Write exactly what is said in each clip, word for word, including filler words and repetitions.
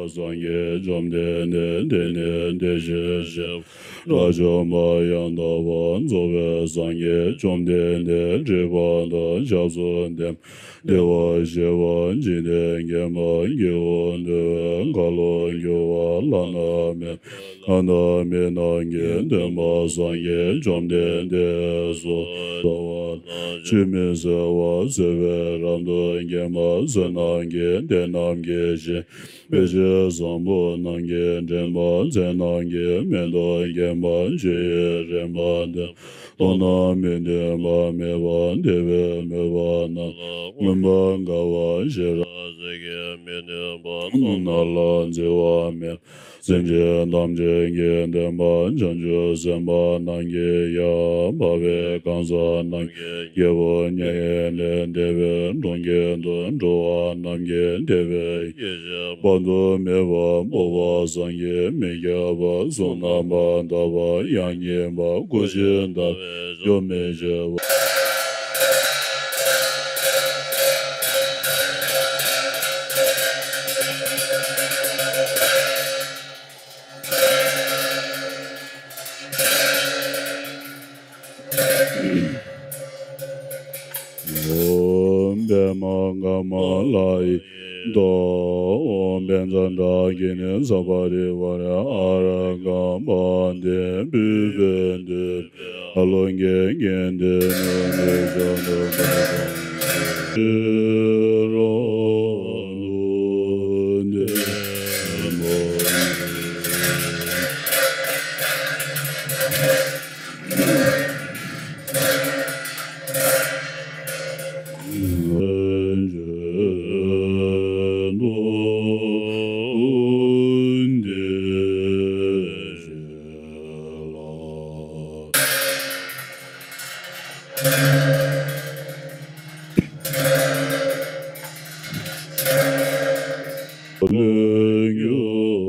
སངས་རྒྱས་བཅོམ་ལྡན་འདས་དེ་ནས་དེ་བཞིན་གཤེགས་པ་དགྲ་བཅོམ་པ་ཡང་དག་པར་རྫོགས་པའི་སངས་རྒྱས་བཅོམ་ལྡན་འདས་སྒྲིབ་པ་དང་སྐྱབས་སུ་ལྡན་པ། བདེ་བར་གཤེགས་པ་འཇིག་རྟེན་མཁྱེན་པ་སྐྱེ་བོ་འདུལ་བའི་ཁ་ལོ་སྒྱུར་བ་བླ་ན་མེད་པ་ལྷ་དང་མི་རྣམས་ཀྱི་སྟོན་པ་སངས་རྒྱས་བཅོམ་ལྡན་འདས་སོ། ལྟ་བ་དང་ཆུད་མི་ཟ་བར་བཟོད་པས་རབ་ཏུ་མཁྱེན་པ་བསོད་ནམས་ཀྱི་གཏེར་རྣམས་ཀྱི་ཞིང་། དཔེ་བྱད་བཟང་པོ་རྣམས་ཀྱིས་འདྲེན་པ་མཚན་རྣམས་ཀྱི་མེ་ཏོག་རྒྱན་པ་ཆུ་ཡི་རིམ་པ་བསྟན། མཐོང་ན་མི་མཐུན་པ་མེད་པ་བདེ་བའི་མོས་པ་རྣམས་ལ་མངོན་པར་དགའ་བ་ཤེས་རབ་ཟིལ་གྱིས་མི་ནོན་པ་རྣམས་རྣམས་ལ་འཛིན་པ་མེད་པ། སེམས་ཅན་ཐམས་ཅད་ཀྱི་བདེན་པ་བྱང་ཆུབ་སེམས་དཔའ་རྣམས་ཀྱི་ཡང་དག་པའི་གང་ཟག་རྣམས་ཀྱི་རྒྱལ་པོ་མྱ་ངན་ལས་འདས་པའི་གྲོང་ཁྱེར་དུ་འགྲོ་བ་རྣམས་ཀྱི་བདེ་བའི་ཡེ་ཤེས་དཔག་ཏུ་མེད་པ་འཕོ་བ་སངས་རྒྱས་མི་ཁྱབ་པ་གཟུགས་རྣམ་པར་དག་པ་དབྱངས་སྙན་པ་སྐུ་ཅི་འདའ་བས་སྐྱོབ་མི་བྱེད་པ། ཨོཾ་པདྨ་ག་མ་ལ་ཡེ་ཏོ། ཨོཾ་བཛྲ་ཏ་ཀི་ནི་ས་པ་རི་ཝཱ་ར་ཨ་ར་ཀ་པ་ཏི་བི་བེ་ཏི་ཨ་ལོ་ཀེ་ཀེ་ཏེ་ནི་ནི་ཇ་ནི་ནི་ཏང་ཏི་རོ་ཏུ་ཏེ་མོ་ནི། ལས་རྒྱུ་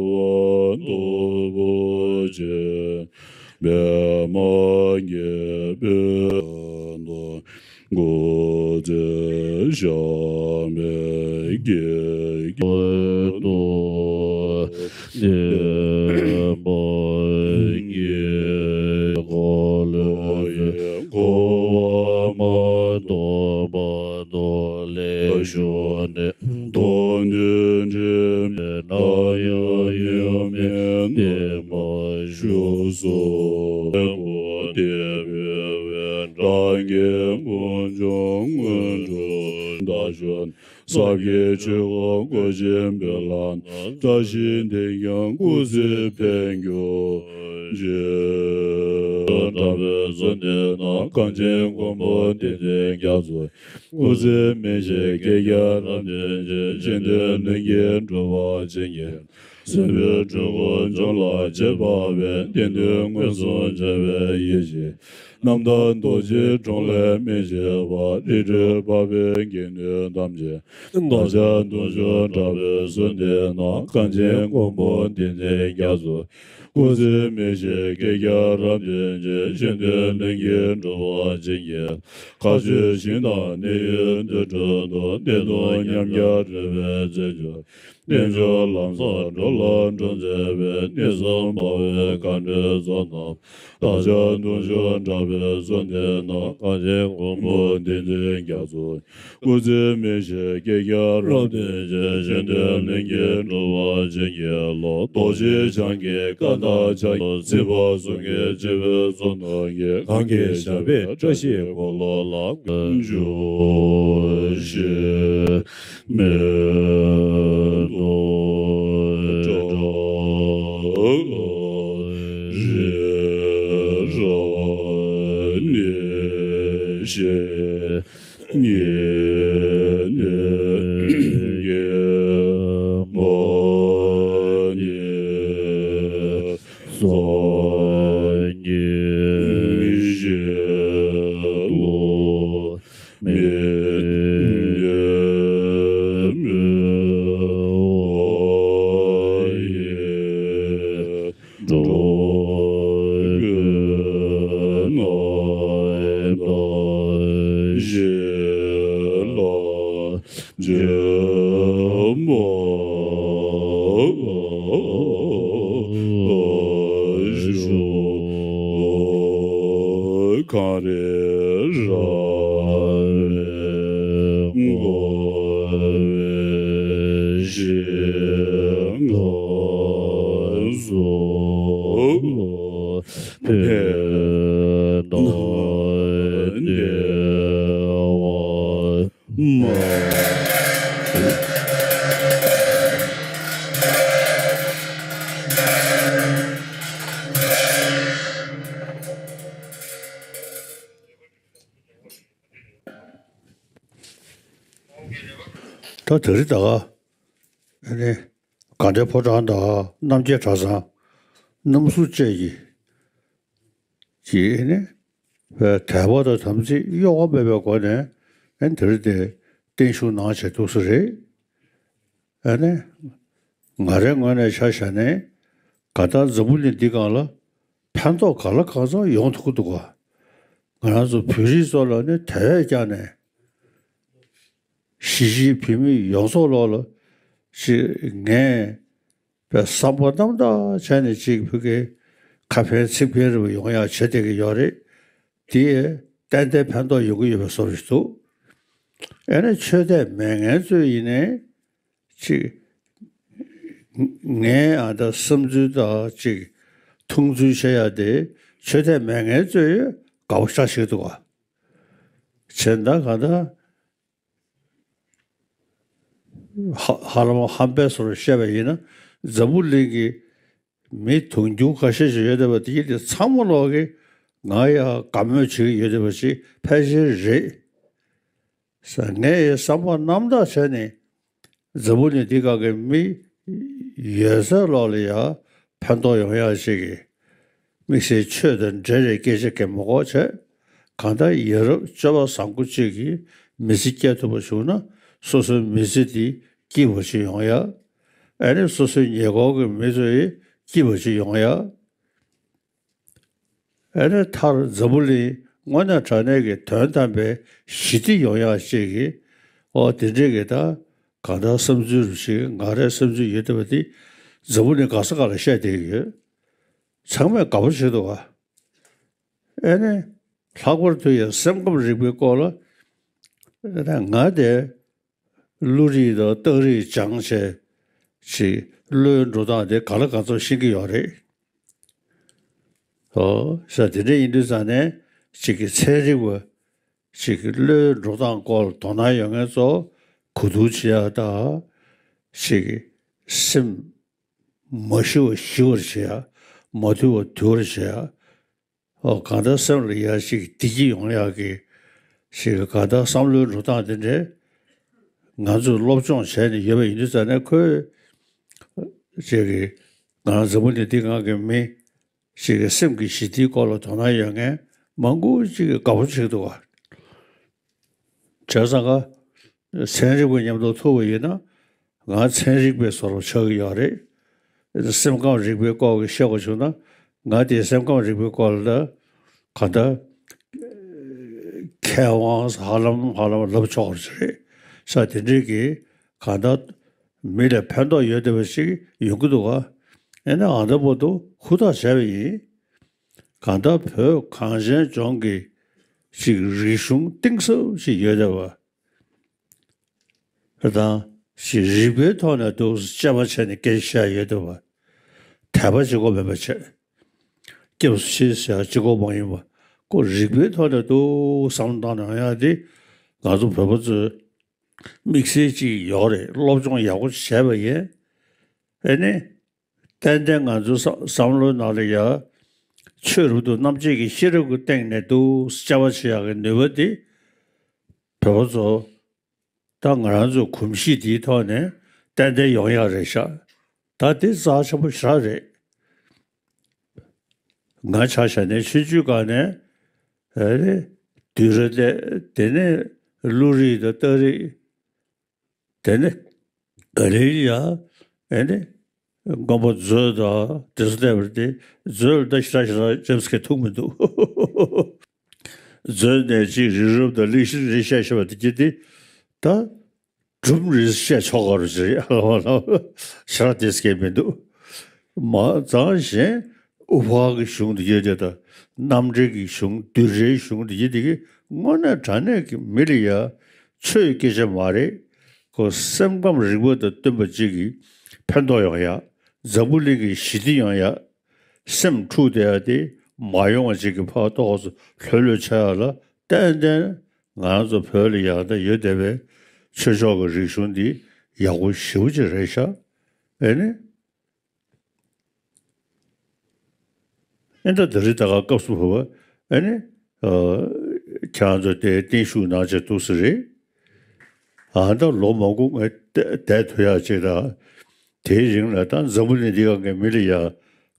བ་སྟོབས་པོ་ཆེ། པདྨ་རྒྱལ་པོའི་མདོ། སྐུ་ཚེ་ཞབས་པད་བསྐལ་བརྒྱར་བརྟན་པར་བགྱི། འཁོར་ལོ་ཡི་འཁོར་བ་མ་སྟོངས་བར་དུ་ལེགས་བཞུགས་ནས། མདོ་འདི་དྲན་པས་ན་ཡང་ཡོན་མེད་བསྟན་པ་བཞུགས་སོ། སྐུ་དེ་བོད་པའི་སངས་རྒྱས་དཀོན་མཆོག་དངོས་གྲུབ་ད་ཞུ། ཟབ་རྒྱས་ཆོས་སྐུ་བཀོད་ཆེན་པོའི་ལམ་བཀྲ་ཤིས་དེས་ཀྱང་སྐུ་ཚེ་འཕེལ་གྱུར་ཅིག། གྲགས་པའི་གསོལ་འདེབས་ནང་གངས་ཅན་མགོན་པོ་བསྟན་འཛིན་རྒྱ་མཚོ། སྐུ་ཚེ་མི་ཤིགས་བསྐལ་བརྒྱར་རབ་བརྟན་ཅིང་། གཞན་དོན་ལྷུན་གྱིས་གྲུབ་པར་བྱིན་གྱིས། སྲིད་པའི་འཁྲུལ་འཁོར་འཇོམས་ལ་བྱེད་པ་བས། བསྟན་དོན་མངོན་སུམ་མཇལ་བའི་ཡེ་ཤེས། རྣམ་དག་རྡོ་རྗེའི་དྲུང་ལས་མི་ཕྱེད་པ། རིགས་རུས་འཕགས་པའི་དགེ་འདུན་ཐམས་ཅད། བདག་ཅག་གདུང་བརྒྱུད་གྲགས་པའི་གསོལ་འདེབས་ནང་། གངས་ཅན་མགོན་པོ་བསྟན་འཛིན་རྒྱ་མཚོ། སྐུ་ཚེ་མི་ཤིགས་བསྐལ་བརྒྱར་རབ་བརྟན་ཅིང་། གཞན་དོན་ལྷུན་གྱིས་གྲུབ་པར་བྱིན་གྱིས། མཁའ་སྤྱོད་ཞིང་དང་གནས་ཡུལ་དུར་ཁྲོད་དུ། བདེ་སྟོང་ཉམས་བརྒྱ་རོལ་པའི་རྩེ་མཆོག། རྣལ་འབྱོར་ལམ་ཟབ་འགྲོ་ལ་འགྲོ་མཛད་པའི། གནས་གསུམ་འཕགས་པའི་མཁའ་འགྲོའི་ཚོགས་རྣམས། བདག་ཅག་གདུང་བརྒྱུད་གྲགས་པའི་གསོལ་འདེབས་ནང་། གངས་ཅན་མགོན་པོ་བསྟན་འཛིན་རྒྱ་མཚོ། སྐུ་ཚེ་མི་ཤིགས་བསྐལ་བརྒྱར་རབ་བརྟན་ཅིང་། གཞན་དོན་ལྷུན་གྱིས་གྲུབ་པར་བྱིན་གྱིས་རློབས། རྡོ་རྗེ་འཆང་གི་བཀའ་དང་ཕྱག་རྒྱའི་ཚེ་དཔག་གསུམ་གྱི་སྤྱི་བོའི་གཙུག་ཏོར་གྱི། གང་གི་ཞབས་པད་བཀྲ་ཤིས་འཁོར་ལོ་ལ། འགྱུར་ཞིང་མེ་ཏོག་བཀྲ་རི་རབ་གནས་ཤིང་། ཉེ་གནས་ཀྱི་མ་ནི་སངས་རྒྱས་ལུགས་མི་གནས་མི་འོ་ཡི། འགྲོ་ཀུན་རྣམ་དག་ཞི་ལ་འཇུག་པ། ད་དེ་རིང་ད་ག་ཨ་ནི་དགའ་ལྡན་ཕོ་བྲང་དང་རྣམ་རྒྱལ་གྲྭ་ཚང་རྣམ་གསུམ་བཅས་ཀྱིས་ཀྱིས་ནི་དད་པ་དང་དམ་ཚིག་གཡོ་བ་མེད་པའི་སྒོ་ནས་ཨ་ནི་དེ་རིང་དེ་བརྟན་བཞུགས་གནང་བྱས་འདུག་ས་རེད། ཨ་ནི་ང་རའི་ངོས་ནས་ཆ་བཞག་ནས་གང་ལྟར་འཛམ་བུ་གླིང་འདི་སྒང་ལ་ཕན་ཐོགས་ག་ལ་གང་འཚམ་ཡོང་ཐུབ་ཀྱི་འདུག་ག་ང་རང་ཚོ་བོད་རིགས་ཚོ་ལ་ནི་དེ་བས་ཀྱང་ནས་གཞིས་བྱེས་བོད་མི་ཡོངས་རྫོགས་ལོག་ལ་ཅིག་ངས་པའི་བསམ་པ་རྣམ་དག་བྱས་ནས་ཅིག་ཕ་གིའི་ཁ་ཕན་ཚིག་ཕན་རེ་བ་ཡོང་ཡག་བྱེད་བསྡད་ཀྱི་ཡོད་རེད། དེ་ཏན་ཏན་ཕན་ཐོགས་ཡོང་གི་ཡོད་པའི་བཟོ་འདྲ་ཞིག་འདུག་ཨ་ནི་ཆོས་དད་མེད་མཁན་ཚོས་ཡིན་ནའི་ཅིག་ངའི་ཨ་ད་བསམ་ཚུལ་དང་ཅིག་མཐོང་ཚུལ་བཤད་ཡག་དེ་ཆོས་དད་མེད་མཁན་ཚོས་དགའ་པོ་ཞེ་དྲག་བྱེད་ཀྱི་འདུག་ག་བྱས་ན་གང་ལྟར་ཧ་ཧ་ལམ་ཧམ་པའི་བཟོ་འདྲ་བཤད་པ་ཡིན་ན་འཛམ་བུ་གླིང་གི་མི་དུང་ཕྱུར་ཁ་ཤས་ཤིག་ཡོད་བསྡད་པ་དེ་དེ་ཚང་མ་ལོག་གིས་ང་ཡ་དགའ་མོས་བྱེད་ཀྱི་ཡོད་བསྡད་པ་ཞིག་ཕལ་ཆེར་རེད། ས་ངས་བསམ་པ་རྣམ་དག་བྱས་ནས་འཛམ་བུ་གླིང་འདི་སྒང་གི་མི་ཡོད་ཚད་ལོག་ལ་ཡ་ཕན་ཐོགས་ཡོང་ཡག་ཅིག་གི་དམིགས་བསལ་ཆོས་དང་འབྲེལ་བའི་སྐད་ཆ་གང་མ་གོ་བྱས། གང་ལྟར་ཡ་རབས་སྤྱོད་པ་བཟང་པོ་ཅིག་གིས་མི་ཚེ་སྐྱེལ་ཐུབ་པ་བྱུང་ན་སོ་སོའི་མི་ཚེ་འདི་སྐྱིད་པོ་ཅིག་ཡོང་ཡག་ཨ་ནི་སོ་སོའི་ཉེ་འཁོར་གྱི་མི་ཚོ་ཡི་སྐྱིད་པོ་ཅིག་ཡོང་ཡག་ཨ་ནི་མཐར་འཛམ་བུ་གླིང་དངོས་གནས་དྲང་གནས་ཀྱི་དོན་དམ་པའི་ཞི་བདེ་ཡོང་ཡག་ཅིག་གི་ཨོ་དེ་འདྲས་ཀྱི་ད་གང་ལྟར་བསམ་ཚུལ་ཞིག་ང་རའི་བསམ་ཚུལ་ཡོད་བསྡད་པ་འདི་འཛམ་བུ་གླིང་ག་ས་ག་ལ་བཤད་བསྡད་ཀྱི་ཡོད། ཚང་མས་དགའ་པོ་བྱེད་འདུག་ག་ཨ་ནི་ལྷག་པར་དུ་ཡང་སེམས་ཁམས་རིག་པའི་སྐོར་ལ་ཨ་ནི་ང་དེ་བློ་རིག་དང་རྟགས་རིག་སྦྱངས་བྱས་ཅིག་བློའི་འགྲོ་སྟངས་དེ་ག་ལ་ག་ཚོད་ཤེས་ཀྱི་ཡོད་རེད། ཨོ་ས་དེ་འདྲ་ཡིན་དུས་ཙང་ནས་ཅིག་གི་ཚན་རིག་པ་ཅིག་གི་བློའི་འགྲོ་སྟངས་སྐོར་ལ་དོ་སྣང་ཡོད་མཁན་ཚོ་གོ་བསྡུར་བྱེད་ཡག་དང་ཅིག་གི་སེམས་མ་ཞི་བ་ཞི་བར་བྱེད་ཡག་མ་དུལ་བ་དུལ་བར་བྱེད་ཡག་ཨོ་གང་ལྟར་སེམས་ལ་ཡ་ཞིག་བདེ་སྐྱིད་ཡོང་ཡག་གི་ཞིག་གང་ལྟར་བསམ་བློའི་འགྲོ་སྟངས་དེ་འདྲས་ང་ཚོས་སློབ་སྦྱོང་བྱས་ནས་ཡོད་པ་ཡིན་དུས་ཙང་ནས་ཁོས་ཅིག་གི་ང་རང་འཛམ་བུ་གླིང་འདི་སྒང་གི་མི་ཞིག་གི་སེམས་ཀྱི་ཞི་བདེའི་སྐོར་ལ་དོ་སྣང་ཡོད་མཁན་མང་པོ་ཅིག་གིས་དགའ་པོ་བྱེད་འདུག་ག་བྱས་ཙང་ཀ་ཚན་རིག་པ་མཉམ་དུ་ཐུག་པ་ཡིན་ན་ང་ཚན་རིག་པའི་བཟོ་འདྲ་ཆགས་ཀྱི་ཡོད་རེད། སེམས་ཁམས་རིག་པའི་སྐོར་གྱི་བཤད་དགོས་བྱུང་ན་ང་དེའི་སེམས་ཁམས་རིག་པའི་སྐོར་ལ་གང་ལྟར་མཁས་དབང་ཧ་ལམ་ཧ་ལམ་ལབ་ཆོག་པ་ཞིག་རེད། ས་དེ་འདྲའི་གི་གང་ལྟར་མི་ལ་ཕན་ཐོགས་ཡོད་བསྡད་པ་ཞིག་ཡོང་གི་འདུག་ག་ཨེ་ན་ཨ་ད་བར་དུ་ཧུར་ཐག་བྱས་པ་ཡིན། གང་ལྟར་བོད་གངས་ཅན་ལྗོངས་ཀྱི་ཅིག་རིག་གཞུང་གཏིང་ཟབ་ཅིག་ཡོད་བསྡད་པ་དང་ཅིག་རིག་པའི་ཐོག་ནས་འདུག་དཔྱད་པ་བྱས་ནས་སྐད་ཆ་བཤད་ཡོད་བསྡད་པ། དད་པ་གཅིག་པོ་མིན་པ་བྱས། སྐྱབས་སུ་མཆི་ཟེར་ཡག་གཅིག་པོ་མ་ཡིན་པ་ཁོ་རིག་པའི་ཐོག་ནས་འདུག་བསམ་བློ་བཏང་ནས་ཡོང་ཡག་འདི་ང་ཚོ་བོད་པ་ཚོའི་དམིགས་བསལ་ཅིག་ཡོད་རེད། སློབ་སྦྱོང་ཡག་པོ་ཅིག་བྱས་པ་ཡིན། ཨེ་ནི། ཏན་ཏན་ང་ཚོའི་བསམ་བསམ་བློའི་ནང་ལ་ཡ། ཆོས་རབ་ཏུ་རྣམ་འབྱེད་ཀྱི་ཤེས་རབ་ཀྱི་སྟེང་ནས་འདུག་དཔྱད་པ་བྱེད་ཡག་གི་ནུས་པ་འདི། བོད་པ་ཚོ། ད་ང་རང་ཚོའི་གོམས་གཤིས་འདིའི་ཐོག་ནས་ཏན་ཏན་ཡོང་ཡག་རེད་ཤག་ད་འདི་རྩ་ཆེན་པོ་ཞེ་དྲག་རེད། ང་ཆ་བཞག་ནས་ཆུང་ཆུང་སྒང་ནས། ཨེ་རེད། བསྡུས་གྲྭ་སླེབས། དེ་ནས་བློ་རིག་དང་རྟགས་རིག་དེ་ནི་ག་རེ་ཡ། ཨེ་ནི། མགོན་པོ་མཛོད་དང་དེ་ཚོ་བལྟས་པར་དེ་མཛོད་ལ་ད་ཞེ་དྲག་ཞེ་དྲག་ཅེམ་སི་ཁེ་ཐུག་མི་འདུག་མཛོད་ནས་ཅིག་རི་རབ་དང་གླིང་ཤིང་རེ་བཤད་ཤེས་པ་དེ་གྱིས་དེ་ད་སྒྲུང་རེ་བཤད་ཆོག་ག་རུ་ཅི་རེད། ཨ་ལ་བ་ལ་ཞེ་དྲག་དེ་སྐད་མི་འདུག་མ་ཙང་གཞན། དབུ་ཕར་གྱི་གཞུང་འདི་ཡོད་དེ་དང་གནམ་འབྲེལ་གྱི་གཞུང་བདུད་རྩིའི་གཞུང་འདི་ཡོད་དེ་གི་དངོས་གནས་དྲང་གནས་ཀྱི་མི་ལ་ཡ་ཆོས་སྐད་ཆ་མ་རེད། ཁོ་སེམས་ཁམས་རིག་པ་དང་བསྟུན་པ་གཅིག་གིས་ཕན་ཐོགས་ཡོང་ཡ། འཛམ་བུ་གླིང་གི་ཞི་བདེ་ཡོང་ཡ། སེམས་འཁྲུག་བསྡད་ཡ་དེ་མ་ཡོང་བ་ཅིག་གི་ཕར་ཏོག་ཙམ་ལྷོད་ལྷོད་ཆགས་ཡ་ལ་ཏན་ཏན་ང་རང་ཚོ་བོད་ལ་ཡང་ད་ཡོད་བསྡད་པའི་ཆོས་ཕྱོགས་ཀྱི་རིག་གཞུང་འདི་ཡག་པོ་ཞེ་པོ་ཅིག་རེད་ཤག་ཨེ་ནི། ཨེ་ད་དེ་རིང་ད་ག་སྐབས་སུ་བབ་པ་ཨེ་ནི། ཨ། ཁྱེད་རང་ཚོ་དེ་བརྟན་བཞུགས་གནང་བྱས་འདུག་ས་རེད། ཨ་ད་ལོ་མང་པོ་ངས་བསྡད་ཐུབ་ཡག་ཅིག་དང་། དེའི་རིང་ལ་ད་འཛམ་བུ་གླིང་འདི་སྒང་གི་མི་ལ་ཡ་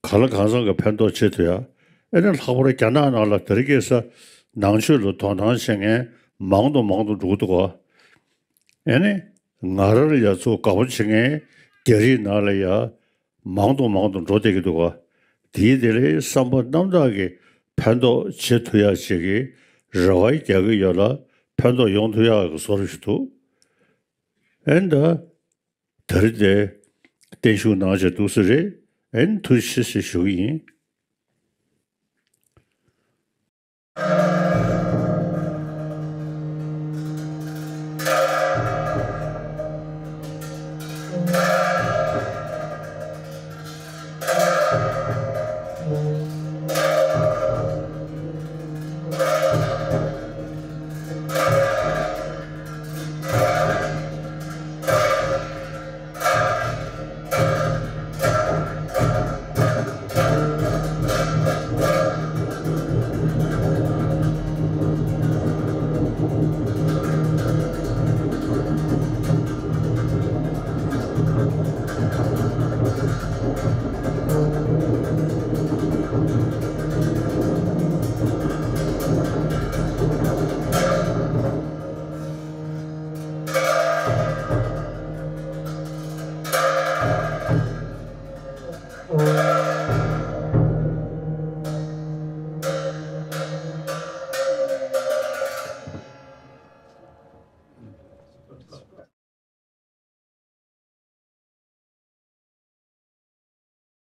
གང་ལ་གང་འཚམ་གྱི་ཕན་ཐོགས་བྱེད་ཐུབ་ཡག་ཨེ་ནི་ལྷག་པར་རྒྱ་ནག་ནང་ལ་དེ་རིང་ཁ་སང་ནང་ཆོས་ལ་དོ་སྣང་བྱེད་མཁན་མང་དུ་མང་དུ་འགྲོ་གི་འདུག་ག་ཨེ་ནི་ང་རང་ལ་ཡ་ཚུར་དགའ་པོ་བྱེད་མཁན་རྒྱ་རིགས་ནང་ལ་ཡ་མང་དུ་མང་དུ་འགྲོ་བསྡད་ཀྱི་འདུག་ག་དེའི་དེ་ལས་བསམ་པ་རྣམ་དག་གིས་ཕན་ཐོགས་བྱེད་ཐུབ་ཡག་ཅིག་གི་རེ་བ་རྒྱག་གི་ཡོད་ལ་ཕན་ཐོགས་ཡོང་ཐུབ་ཡག་གི་བཟོ་འདྲ་ཞིག་འདུག་ཨེ་ནི་ད། ད་རེས་དེ་བརྟན་བཞུགས་གནང་བྱས་འདུག་ས་རེད། ཨེ་ནི་ཐུགས་རྗེ་ཆེ་ཞེས་ཞུ་གི་ཡིན།